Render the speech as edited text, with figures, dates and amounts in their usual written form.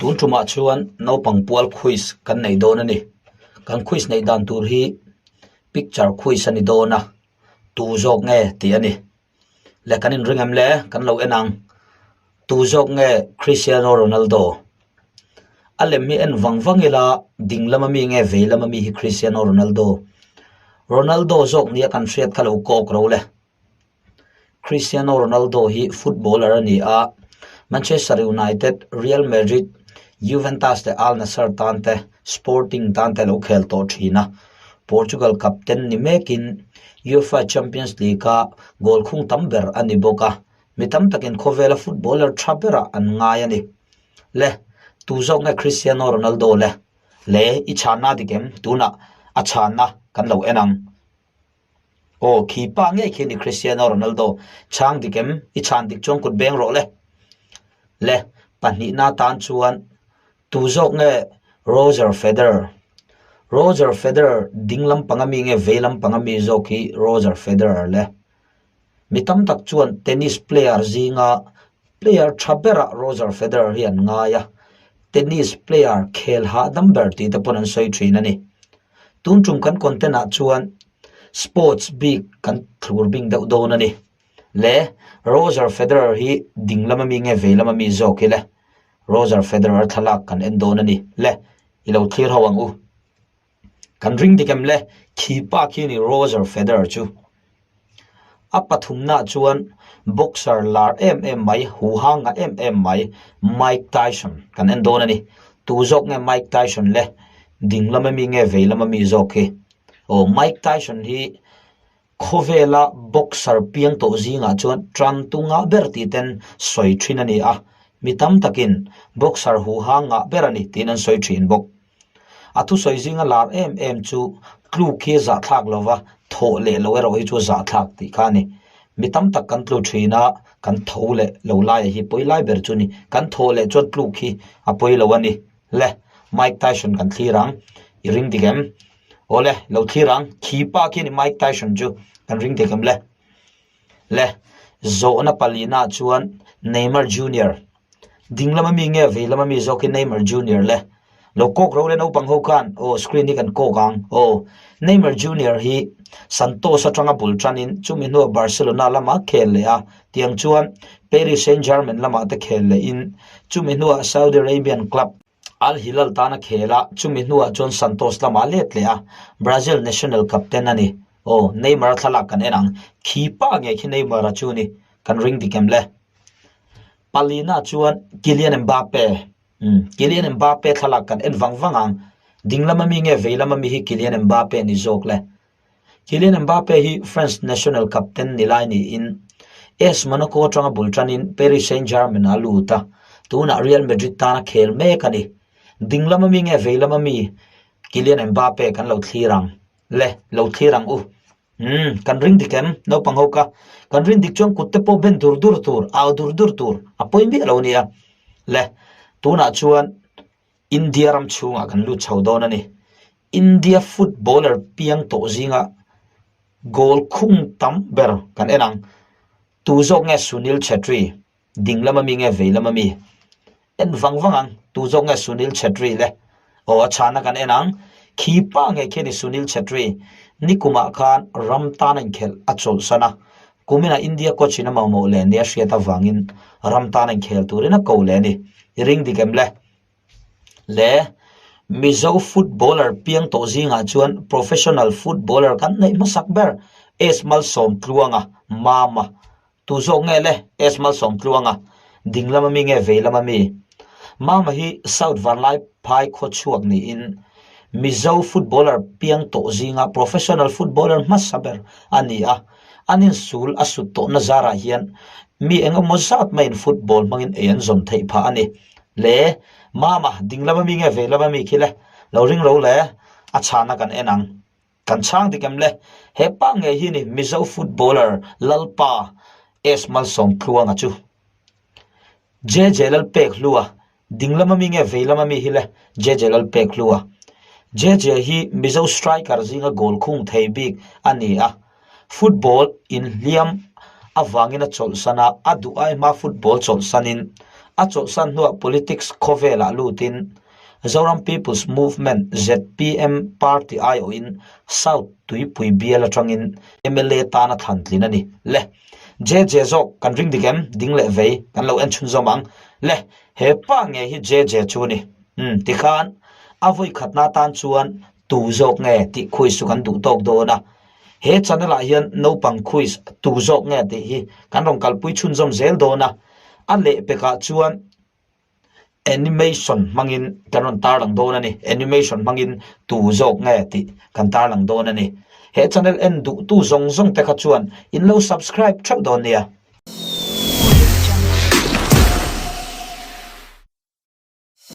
Tun tumah chuan naupang pual quiz kan nei dawn a ni. Kan quiz neih dan tur hi picture quiz a ni dawn a, tu zawk nge tih a ni. Le kan inring em le? Kan lo en ang. Tu zawk nge Cristiano Ronaldo? A lem hi en vang vang ila ding lama mi nge vei lama mi hi Cristiano Ronaldo? Ronaldo zawk nia kan hriat kha lo kawk ro le. Cristiano Ronaldo hi footballer a ni a, Manchester United, Real Madrid, Juventus leh Al Nassr tan te, Sporting tan te a lo khel tawh thin a. Portugal captain ni mekin UEFA Champions League-a goal khung tam ber a ni bawk a, mi tam takin khawvela footballer tha berah an ngai a ni. Le, tu zawk nge Cristiano Ronaldo le? Le, i chhanna dik em? Tunah a chhanna kan lo en ang. Aw, khi pa ngei khi a ni Cristiano Ronaldo. Chhang dik em? I chhan dik chuan kut beng rawh le. Le, pahnihna tan chuan tu zawk nge Roger Federer? Roger Federer ding lampang ami nge vei lampang ami zawk hi Roger Federer le. Mi tam tak chuan tennis player zinga player tha berah Roger Federer hi an ngai a, tennis player khel hahdam ber tih te pawn an sawi thin a ni. Tun tum kan content ah chuan sports bik kan thlur bing deuh dawn a ni. Le Roger Federer hi ding lama mi nge vei lama mi zawk hi le Roger Federer thlalak kan en dawn a ni. Le i lo thlir ho ang u. Kan ring dik em le? Khi pa khi a ni Roger Federer chu. A pathumnaah chuan boxer lar em em mai, huha ngah em em mai Mike Tyson kan en dawn a ni. Tu zawk nge Mike Tyson le? Ding lama mi nge vei lama mi zawk hi? Aw, Mike Tyson hi khawvela boxer piang tawh zingah chuan tan tu ngah ber tih ten sawi thin a ni a. Mi tam takin boxer huha ngah ber a ni tiin an sawi thin bawk. A thusawi zinga lar em em chu tluk hi zahthlak lova thawh leh lo erawh hi chu zahthlak tih kha a ni. Mi tam tak kan tlu thin a, kan tho leh lo laia hi pawi lai ber chu a ni. Kan thawh leh chuan tluk hi a pawi lo a ni. Le, Mike Tyson kan thlir ang. I ring dik em? Awle, lo thlir ang. Khi pa khi a ni Mike Tyson chu. Kan ring dik em le? Le, zawhna palina chuan Neymar Junior Ding lama mi nge vei lama mi zawk hi Neymar Junior le lo kawk ro le naupang ho khan aw screen hi kan kawk ang aw Neymar Junior hi Santos atanga bul tanin chumi hnuah Barcelona lama khel leh a tiang chuan Paris Saint-Germain lamah te khel leh in chumi hnuah Saudi Arabian club Al Hilal tana khel a chumi hnuah chuan Santos lamah let leh a Brazil national captain a ni aw Neymar a thlalak kan en ang khi pa ngei khi Neymar a chu ni kan ring dik em le. Palina chuan Kylian Mbappe, umm Kylian Mbappe thlalak kan en vang vang ang. Ding lama mi nge vei lama mi hi Kylian Mbappe ni zawk le. Kylian Mbappe hi France national captain ni lai niin AS Monaco atanga bul tanin Paris Saint-Germain a lut a, tunah Real Madrid tana khel mek a ni. Ding lama mi nge vei lama mi Kylian Mbappe kan lo thlir ang le, lo thlir ang u. Umm, kan ring dik em? Naupang ho ka, kan ring dik chuan kut te pawh ben dur dur tur, au dur dur tur a pawi miah lo nia. Le, tunah chuan India ram chhungah kan lut chho dawn a ni. India footballer piang tawh zinga goal khung tam ber kan en ang. Tu zawk nge Sunil Chhetri? Ding lama mi nge vei lama mi? En vang vang ang, tu zawk nge Sunil Chhetri le? Aw a chhana kan en ang, khi pa ngei khi a ni Sunil Chhetri. Nikumah khan ram tan a inkhelh a chawlhsan a, kuminah India coach in a mamawh leh nia hriat avangin ram tan a inkhel turin a ko leh a ni. I ring dik em le? Le, Mizo footballer piang tawh zingah chuan professional footballer kan neih hmasak ber S Malsawmtluanga, Mama, Tu zawk nge le S Malsawmtluanga, ding lama mi nge vei lama mi? Mama hi South Vanlai phai khaw chhuak niin Mizo footballer piang tawh zinga professional footballer hmasa ber a ni a, an insul a sut tawhna zarah hian mi eng emaw zat maiin football hmangin ei an zawn theih phah a ni. Le, Mama, ding lama mi nge vei lama mi khi le? Lo ring lo le, a chhana kan en ang. Kan chhang dik em le? He pa ngei hi ni Mizo footballer Lalpa S Malsawmtluanga chu. JJ Lalpekhlua, ding lama mi nge vei lama mi hi le? JJ Lalpekhlua. JJ hi Mizo striker zinga goal khung thei bik a ni a. Football inhliam avangin a chawlhsan a, a duh ai hma football chawlhsanin. A chawlhsan hnuah politics khawvelah lutin Zoram People's Movement, zpm, party aiawhin South Tuipui bial atangin mla tan a thlan tlin a ni. Le, JJ zawk kan ring dik em? Ding leh vei kan lo en chhunzawm ang. Le, he pa nge hi JJ chu a ni. Umm, tikhan a vawi khatna atan chuan tu zawk nge tih quiz chu kan duh tawk dawn a. He channel ah hian naupang quiz tu zawk nge tih hi kan rawn kalpui chhunzawm zel dawn a. A lehpekah chuan animation hmangin kan rawn tarlang dawn a ni. Animation hmangin tu zawk nge tih kan tarlang dawn a ni. He channel en duhtu zawng zawng te kha chuan in lo subscribe theuh dawn nia.